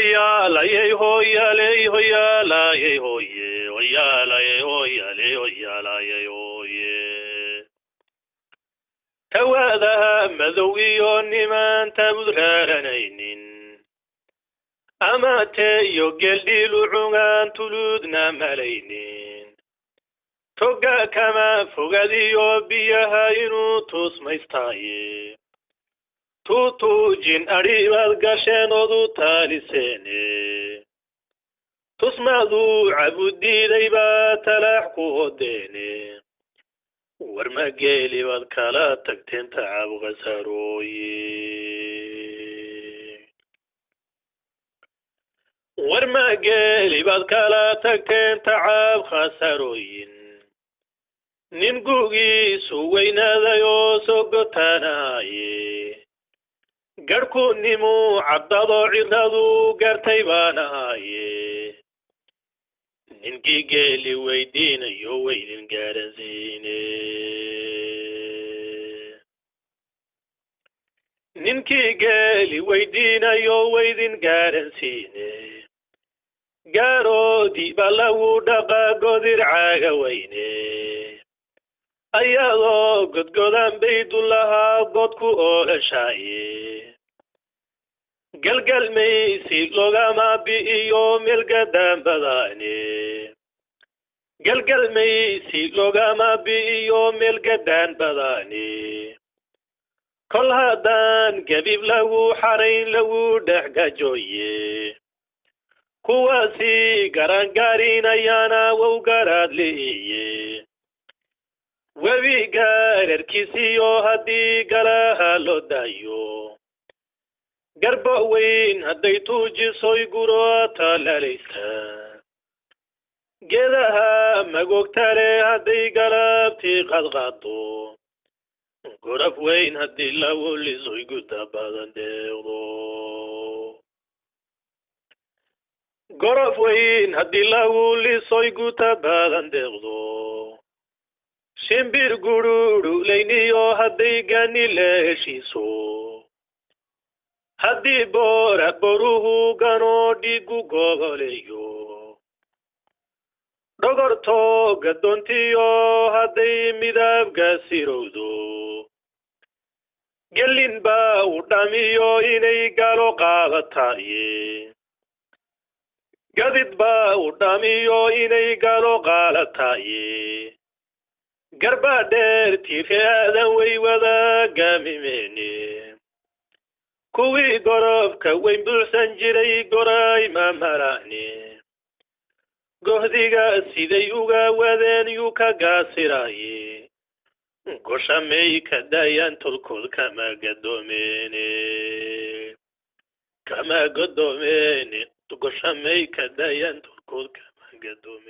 Hoyaalayey hoyaaley hoyaalayey hoye hoyaalayey hoyaaley hoyaalayey hoye. Tawaadaha madow iyo nimaan taabud raaranaynin, ama te iyo geeldhiilu cungaan tuluudna malaynin, toga kama fogadiyo biyaha inuu tusmaystaaye, tuutuujin adhibaad gasheen odu taaliseene, tusmaduu cabudiiday baa talaax ku hodeene, warma geeli baad kala tagteen tacab khasarooye, warma geeli baad kala tagteen tacab khasarooyin. Nin gugiisu weynaaday oo soo gotanaaye, garhku nimuu caddadoo ciradu gartay baan ahaye, ninkii geeli weydiinayo weydin gaaransiine, ninkii geeli weydiinayo weydin gaaransiine. Gaaroodi baa lagu dhaqa godir caaga weyne, ayadoo godgodan baydullahaa god ku oolashaaye, galgalmaysi loogama bi'iyo meelgadaan badane, galgalmaysi loogama bi'iyo meelgadaan badane. Kol haddaan gabiib lagu xarayn lagu dhex gajooye, kuwaasi garangarinayana wow garaad li'iye, webi gaararkiisiyo haddii galaha loo daayo, garbo weyn hadday tuujisoy guro talalaysa, geedaha magoogtale hadday galabtii qadqaado, goraf weyn haddii lagu lisoy guda badan deeqdo, gorof weyn haddii lagu lisoy guta badan deeqdo. Shimbir gururhulayniyo hadday gani la heshiiso, haddii boora boruhu ganoo dhiigu goboleeyo, dhogorto gadoontiyo hadday midabga sirowdo, gelin baa u dhamiyo inay galo qaabataaye, gadid baa u dhamiyo inay galo qaalataaye. Garba dheer tiire aadan way wada gaamimeene, kuwii gorofka weyn buuxsan jiray goray ma marahne, gohdiga siday uga wadeen yuu ka gaasiraaye, goshamay ka daayaan tolkood kama gadoomeene, kama gadoomeene, goshamay ka daayaan tolkood kama gadoomeene.